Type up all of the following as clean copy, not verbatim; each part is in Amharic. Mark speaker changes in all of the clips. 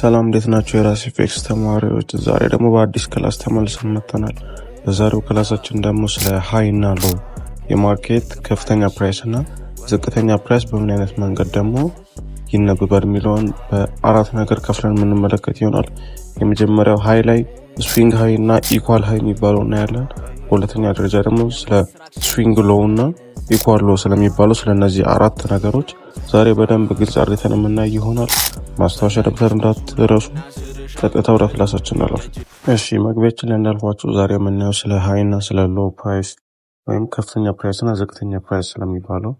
Speaker 1: ሰላም፣ እንዴት ናችሁ የራስ FX ተማሪዎች? ዛሬ ደግሞ በአዲስ class ተመልሰን መጥተናል። በዛሬው class ኣችን ደግሞ ስለ high እና low፣ የ market ከፍተኛ price እና ዝቅተኛ price በምን አይነት መንገድ ደግሞ ይነበባል የሚለውን በአራት ነገር ከፍለን የምንመለከት ይሆናል። የመጀመሪያው high ላይ swing high እና equal high የሚባለው እናያለን። በሁለተኛ ደረጃ ደግሞ ስለ swing low እና equal low ስለሚባለው፣ ስለ እነዚህ አራት ነገሮች ዛሬ በደንብ ግልጽ አድርገን የምናይ ይሆናል። ማስታወሻ ደብተር እንዳትረሱ። ቀጥታ ወደ class ኣችን እናለፍ። እሺ፣ መግቢያችን ላይ እንዳልኳችሁ ዛሬ የምናየው ስለ high እና ስለ low price ወይም ከፍተኛ price እና ዝቅተኛ price ስለሚባለው፣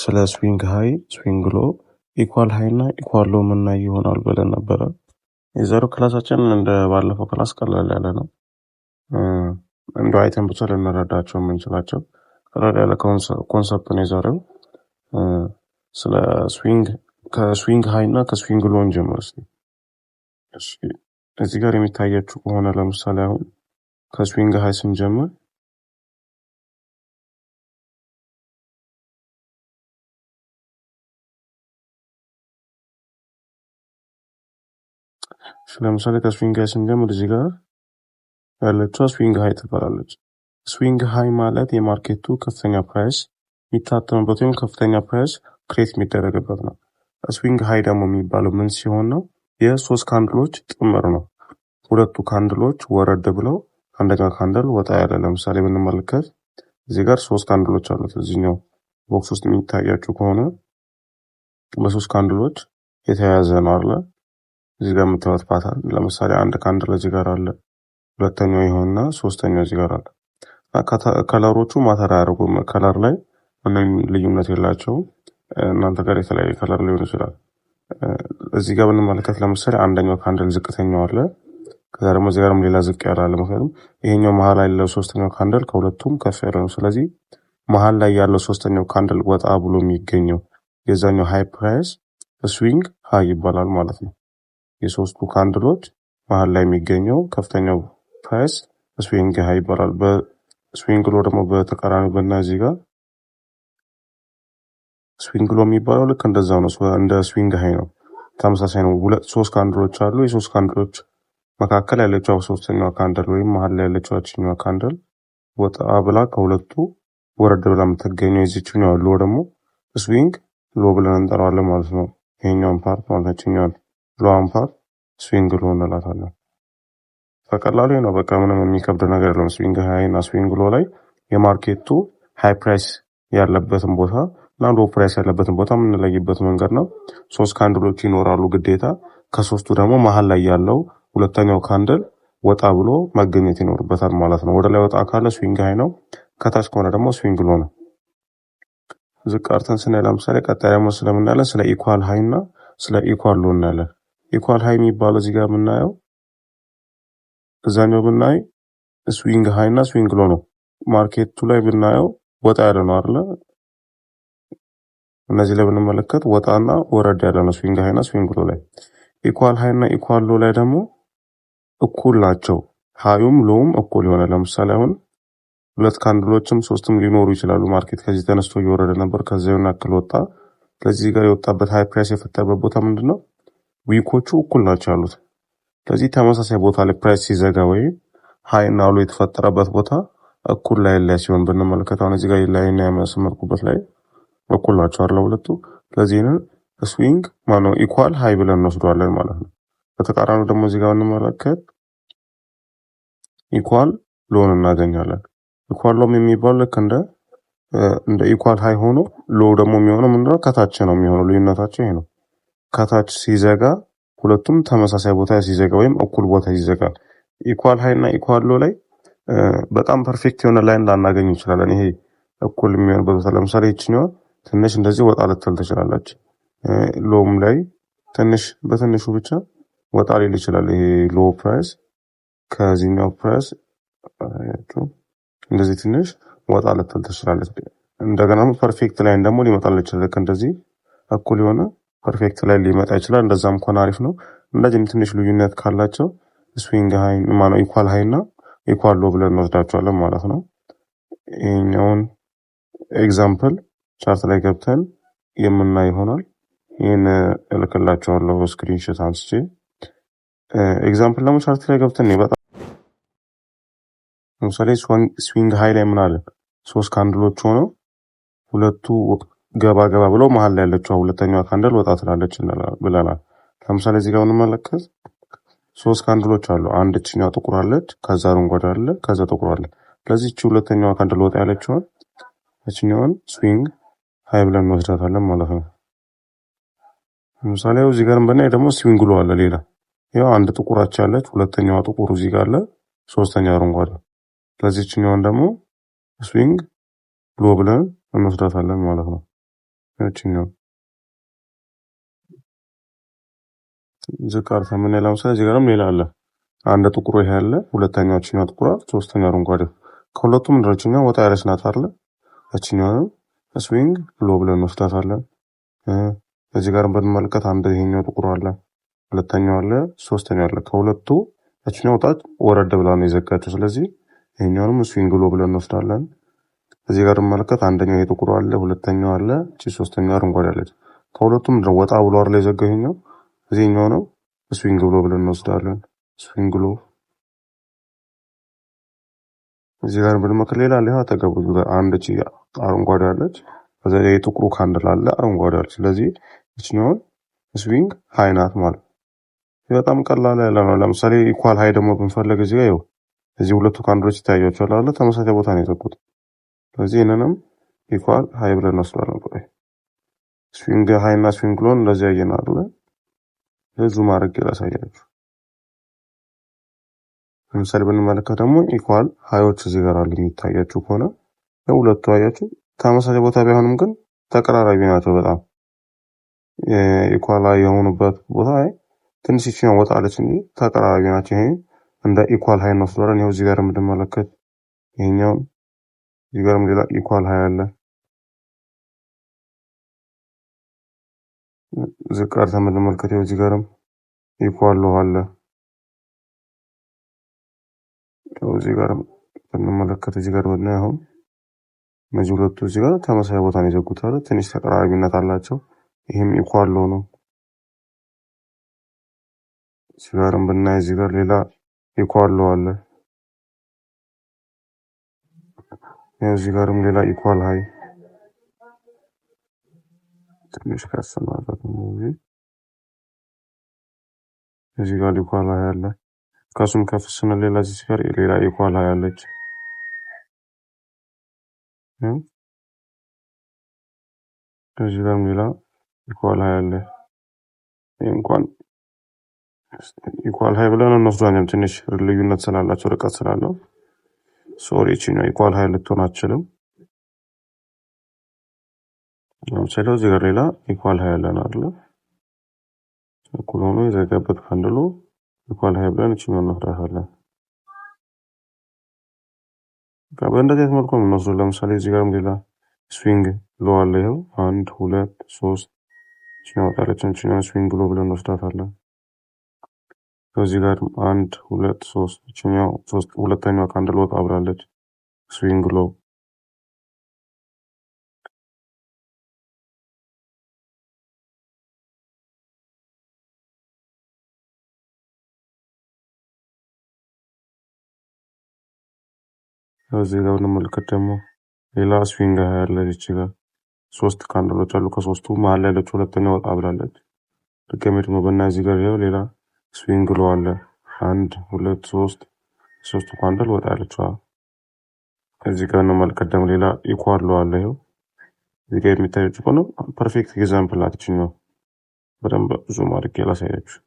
Speaker 1: ስለ swing high፣ swing low፣ equal high እና equal low የምናይ ይሆናል ብለን ነበረ። የዛሬው class ኣችን እንደ ባለፈው class ቀለል ያለ ነው። እንደ አይተን ብቻ ልንረዳቸው የምንችላቸው ቀለል ያለ concept ነው የዛሬው። ስለ swing፣ ከ swing high እና ከ swing low እንጀምር እስኪ። እሺ፣ እዚህ ጋር የሚታያችሁ ከሆነ ለምሳሌ አሁን ከ swing high ስንጀምር፣ ለምሳሌ ከ swing high ስንጀምር እዚህ ጋር ያለችዋ swing high ትባላለች። Swing high ማለት የ market ኡ ከፍተኛ price የሚታተምበት ወይም ከፍተኛ price create የሚደረግበት ነው። Swing high ደግሞ የሚባለው ምን ሲሆን ነው? የሶስት candle ኦች ጥምር ነው። ሁለቱ candle ኦች ወረድ ብለው አንደኛው candle ወጣ ያለ። ለምሳሌ ብንመለከት እዚህ ጋር ሶስት candle ኦች አሉት። እዚህኛው box ውስጥ የሚታያችሁ ከሆነ በሶስት candle ኦች የተያያዘ ነው አለ። እዚህ ጋር የምታዩት pattern ለምሳሌ አንድ candle እዚህ ጋር አለ፣ ሁለተኛው ይሆንና ሶስተኛው እዚህ ጋር አለ። Color ኦቹ matter አያደርጉም። Color ላይ ምንም ልዩነት የላቸውም። እናንተ ጋር የተለያየ color ሊሆን ይችላል። እዚህ ጋር ብንመለከት ለምሳሌ አንደኛው candle ዝቅተኛው አለ። ከዛ ደግሞ እዚህ ጋርም ሌላ ዝቅ ያለ አለ። ምክንያቱም ይሄኛው መሀል ላይ ያለው ሶስተኛው candle ከሁለቱም ከፍ ያለ ነው። ስለዚህ መሀል ላይ ያለው ሶስተኛው candle ወጣ ብሎ የሚገኘው የዛኛው high price swing high ይባላል ማለት ነው። የሶስቱ candle ኦች መሀል ላይ የሚገኘው ከፍተኛው price swing high ይባላል። በ swing low ደግሞ በተቃራኒ ብናይ እዚህ ጋር swing low የሚባለው ልክ እንደዛው ነው። እንደ swing high ነው። ተመሳሳይ ነው። ሁለት ሶስት candle ኦች አሉ። የሶስት candle ኦች መካከል ያለችው ሶስተኛዋ candle ወይም መሀል ላይ ያለችው ያችኛዋ candle ወጣ ብላ ከሁለቱ ወረድ ብላ የምትገኘው የዚችኛዋ low ደግሞ swing low ብለን እንጠራዋለን ማለት ነው። ይሄኛውን part ማለት ያችኛዋን low ዋን part swing low እንላታለን። በቀላሉ ነው። በቃ ምንም የሚከብድ ነገር የለውም። Swing high እና swing low ላይ የ market ኡ high price ያለበትን ቦታ እና low price ያለበትን ቦታ የምንለይበት መንገድ ነው። ሶስት candle ኦች ይኖራሉ ግዴታ። ከሶስቱ ደግሞ መሀል ላይ ያለው ሁለተኛው candle ወጣ ብሎ መገኘት ይኖርበታል ማለት ነው። ወደ ላይ ወጣ ካለ swing high ነው። ከታች ከሆነ ደግሞ swing low ነው። ዝቅ አርተን ስናይ ለምሳሌ ቀጣይ ደግሞ ስለምናያለን ስለ equal high እና ስለ equal low እናያለን። Equal high የሚባለው እዚህ ጋር የምናየው እዛኛው ብናይ swing high እና swing low ነው። Market ኡ ላይ ብናየው ወጣ ያለ ነው አይደለ? እነዚህ ላይ ብንመለከት ወጣና ወረድ ያለ ነው swing high እና swing low ላይ። Equal high እና equal low ላይ ደግሞ እኩል ናቸው። High ኡም low ም እኩል የሆነ፣ ለምሳሌ አሁን ሁለት candle ኦችም ሶስትም ሊኖሩ ይችላሉ። Market ከዚህ ተነስቶ እየወረደ ነበር። ከዚያ የሆነ ያክል ወጣ። ስለዚህ ጋር የወጣበት high price የፈጠረበት ቦታ ምንድን ነው? Wick ኦቹ እኩል ናቸው ያሉት። ስለዚህ ተመሳሳይ ቦታ ላይ price ሲዘጋ ወይም high እና low የተፈጠረበት ቦታ እኩል ላይ ሲሆን ብንመለከት፣ አሁን እዚህ ጋር ላይ ያሰመርኩበት ላይ እኩል ናቸው አይደል ሁለቱ። ስለዚህ ይህንን swing ማነው equal high ብለን እንወስደዋለን ማለት ነው። በተቃራኒው ደግሞ እዚህ ጋር ብንመለከት equal low ን እናገኛለን። Equal low ም የሚባለው ልክ እንደ equal high ሆኖ low ደግሞ የሚሆነው ምንድነው? ከታች ነው የሚሆነው። ልዩነታቸው ይሄ ነው። ከታች ሲዘጋ፣ ሁለቱም ተመሳሳይ ቦታ ሲዘጋ ወይም እኩል ቦታ ሲዘጋ፣ equal high እና equal low ላይ በጣም perfect የሆነ line ላናገኝ እንችላለን። ይሄ እኩል የሚሆንበት ቦታ ለምሳሌ ይችኛዋ ትንሽ እንደዚህ ወጣ ልትል ትችላለች። Low ም ላይ ትንሽ በትንሹ ብቻ ወጣ ሊል ይችላል። ይሄ low price ከዚህኛው price እንደዚህ ትንሽ ወጣ ልትል ትችላለች። እንደገና perfect line ደግሞ ሊመጣ ይችላል። ልክ እንደዚህ እኩል የሆነ perfect line ሊመጣ ይችላል። እንደዛም ከሆነ አሪፍ ነው። እንደዚህም ትንሽ ልዩነት ካላቸው swing high ማነው equal high እና equal low ብለን እንወስዳቸዋለን ማለት ነው። ይሄኛውን example chart ላይ ገብተን የምናይ ይሆናል። ይህን እልክላችኋለሁ screenshot አንስቼ። Example ደግሞ chart ላይ ገብተን በጣም ለምሳሌ swing high ላይ ምን አለ? ሶስት candle ኦች ሆነው ሁለቱ ገባ ገባ ብለው መሀል ላይ ያለችው ሁለተኛዋ candle ወጣ ትላለች ብለናል። ለምሳሌ እዚህ ጋር ብንመለከት ሶስት candle ኦች አሉ። አንድ እችኛዋ ጥቁር አለች፣ ከዛ አረንጓዴ አለ፣ ከዛ ጥቁር አለ። ስለዚህ እቺ ሁለተኛዋ candle ወጣ ያለችዋን እችኛዋን swing high ብለን እንወስዳታለን ማለት ነው። ለምሳሌ እዚህ ጋር ብናይ ደግሞ swing low አለ ሌላ። ያው አንድ ጥቁራች አለች፣ ሁለተኛዋ ጥቁሩ እዚህ ጋር አለ፣ ሶስተኛው አረንጓዴ። ስለዚህ እችኛዋን ደግሞ swing low ብለን እንወስዳታለን ማለት ነው። እችኛው ዝቅ አድርገን የምናየው ለምሳሌ እዚህ ጋርም ሌላ አለ። አንድ ጥቁሩ ይሄ አለ፣ ሁለተኛው እችኛዋ ጥቁሯ፣ ሶስተኛው አረንጓዴ። ከሁለቱም ምንድነው እችኛዋ ወጣ ያለች ናት አይደለ? እችኛዋንም swing low ብለን እንወስዳታለን። እዚህ ጋር ብንመለከት አንድ ይሄኛው ጥቁሩ አለ፣ ሁለተኛው አለ፣ ሶስተኛው አለ። ከሁለቱ እችኛዋ ወጣች ወረድ ብላ ነው የዘጋችው። ስለዚህ ይሄኛውንም swing low ብለን እንወስዳለን። እዚህ ጋር ብንመለከት አንደኛው የጥቁሩ አለ፣ ሁለተኛው አለ፣ እቺ ሶስተኛው አረንጓዴ አለች። ከሁለቱም ምንድነው ወጣ ብሎ አይደል የዘጋው ይሄኛው። እዚህኛው ነው swing low ብለን እንወስዳለን። Swing low እዚህ ጋር ብንመለከት ሌላ አለ። አጠገቡ ጋር አንድ እቺ አረንጓዴ አለች፣ ከዛ የጥቁሩ candle አለ አረንጓዴ አለች። ስለዚህ እችኛውን swing high ናት ማለት በጣም ቀላል ያለ ነው። ለምሳሌ equal high ደግሞ ብንፈልግ እዚህ ጋር ይኸው እዚህ ሁለቱ candle ኦች ይታያቸዋል አለ ተመሳሳይ ቦታ ነው የዘጉት። ስለዚህ ይህንንም equal high ብለን እንወስዳለን። ቆይ swing high እና swing low ን እንደዚህ ያየን አይደለ? Zoom አድርጌ ላሳያችሁ። ለምሳሌ ብንመለከት ደግሞ equal high ኦች እዚህ ጋር አሉ የሚታያችሁ ከሆነ ሁለቱ አያችሁ ተመሳሳይ ቦታ ቢሆንም ግን ተቀራራቢ ናቸው። በጣም equal high የሆኑበት ቦታ ላይ ትንሽ ይችኛው ወጣ አለች እንጂ ተቀራራቢ ናቸው። ይሄ እንደ equal high እንወስደዋለን። ይኸው እዚህ ጋር የምንመለከት ይሄኛው እዚህ ጋርም ሌላ equal high አለ። ዝቅ አድርገን የምንመለከት ይኸው እዚህ ጋርም equal low አለ። እዚህ ጋርም ብንመለከት እዚህ ጋር ብናይ አሁን እነዚህ ሁለቱ እዚህ ጋር ተመሳሳይ ቦታ ነው የዘጉት አይደል? ትንሽ ተቀራራቢነት አላቸው። ይሄም equal low ነው። እዚህ ጋርም ብናይ እዚህ ጋር ሌላ equal low አለ። እዚህ ጋርም ሌላ equal high ትንሽ ከፍ ማለት ነው። እዚህ ጋር equal high አለ። ከሱም ከፍ ስንል ሌላ እዚህ ጋር ሌላ equal high አለች። እዚህ ጋርም ሌላ equal high አለ። ይሄ እንኳን equal high ብለን እንወስዷለን ትንሽ ልዩነት ስላላቸው ርቀት ስላለው። Sorry ይችኛው equal high ልትሆን አትችልም። ለምሳሌ እዚህ ጋር ሌላ equal high አለን አይደል? እኩል ሆኖ የዘጋበት candle ኡ equal high ብለን እቺኛውን እንወስዳታለን። በእንደዚህ አይነት መልኩ ነው የምንወስደው። ለምሳሌ እዚህ ጋርም ሌላ swing low አለ። ይኸው አንድ ሁለት ሶስት እቺኛው ወጣለች። እቺኛውን swing low ብለን እንወስዳታለን። ከዚህ ጋር አንድ ሁለት ሶስት እቺኛው ሶስት ሁለተኛዋ candle ወጣ ብላለች። Swing low እዚህ ጋር ብንመለከት ደግሞ ሌላ swing high አለ። እዚህ ጋር ሶስት candle ኦች አሉ። ከሶስቱ መሀል ላይ ያለችው ሁለተኛዋ ወጣ ብላለች። ድጋሜ ደግሞ ብናይ እዚህ ጋር ይኸው ሌላ swing low አለ። አንድ ሁለት ሶስት ሶስቱ candle ወጣ ያለችዋ። እዚህ ጋር እንመልከት ደግሞ ሌላ equal low አለ። ይኸው እዚህ ጋር የሚታያችሁ ከሆነ perfect example ናት ይችኛው። በደንብ zoom አድርጌ ላሳያችሁ።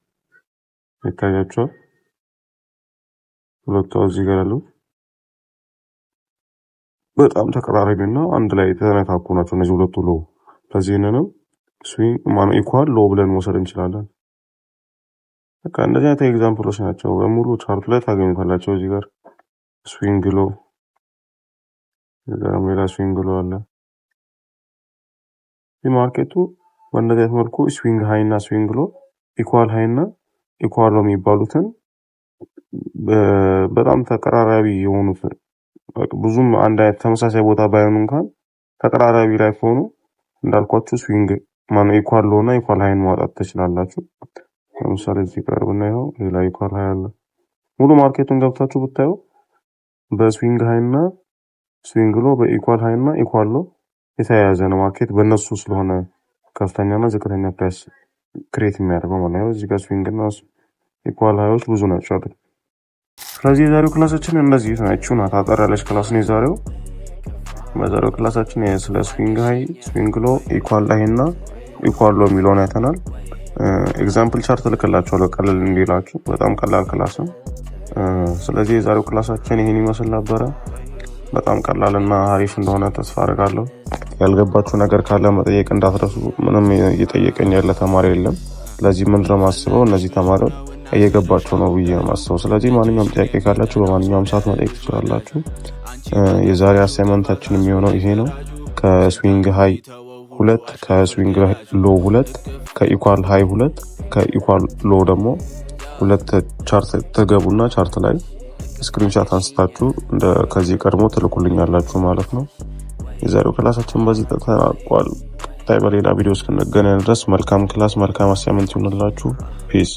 Speaker 1: ይታያችኋል። ሁለቱ እዚህ ጋር ያሉት በጣም ተቀራራቢ እና አንድ ላይ የተነካኩ ናቸው እነዚህ ሁለቱ low። ስለዚህ ይህንንም swing ማነው equal low ብለን መውሰድ እንችላለን። በቃ እንደዚህ አይነት example ኦች ናቸው በሙሉ chart ኡ ላይ ታገኙታላቸው። እዚህ ጋር swing low፣ እዚህ ጋር ሌላ swing low አለ። ይህ market ኡ በእንደዚህ አይነት መልኩ swing high እና swing low፣ equal high እና equal low የሚባሉትን በጣም ተቀራራቢ የሆኑት ብዙም አንድ አይነት ተመሳሳይ ቦታ ባይሆኑ እንኳን ተቀራራቢ ላይ ከሆኑ እንዳልኳችሁ swing ማነው equal low እና equal high ን ማውጣት ትችላላችሁ። ለምሳሌ እዚህ ጋር ብናየው ሌላ equal high አለ። ሙሉ market ኡን ገብታችሁ ብታዩ በ swing high እና swing low፣ በ equal high እና equal low የተያያዘ ነው። Market በእነሱ ስለሆነ ከፍተኛና ዝቅተኛ price create የሚያደርገው ማለት ነው። እዚህ ጋር swing እና equal high ኦች ብዙ ናቸው አሉ። ስለዚህ የዛሬው class ኣችን እንደዚህ ናችሁ ናት። አጠር ያለች class ነው የዛሬው። በዛሬው class ኣችን ስለ swing high፣ swing low፣ equal high እና equal low የሚለውን አይተናል። Example chart እልክላችኋለሁ ቀለል እንዲላችሁ። በጣም ቀላል class ነው። ስለዚህ የዛሬው class ኣችን ይሄን ይመስል ነበረ። በጣም ቀላልና አሪፍ እንደሆነ ተስፋ አድርጋለሁ። ያልገባችሁ ነገር ካለ መጠየቅ እንዳትረሱ። ምንም እየጠየቀኝ ያለ ተማሪ የለም። ስለዚህ ምንድን ነው የማስበው፣ እነዚህ ተማሪዎች እየገባቸው ነው ብዬ ነው የማስበው። ስለዚህ ማንኛውም ጥያቄ ካላችሁ በማንኛውም ሰዓት መጠየቅ ትችላላችሁ። የዛሬ assignment ኣችን የሚሆነው ይሄ ነው። ከ swing high ሁለት፣ ከ swing low ሁለት፣ ከ equal high ሁለት፣ ከ equal low ደግሞ ሁለት chart ትገቡና chart ላይ screenshot አንስታችሁ እንደ ከዚህ ቀድሞ ትልኩልኛላችሁ ማለት ነው። የዛሬው class ኣችን በዚህ ተጠናቋል። ቀጣይ በሌላ ቪዲዮ እስክንገናኝ ድረስ መልካም class፣ መልካም assignment ይሁንላችሁ። Peace.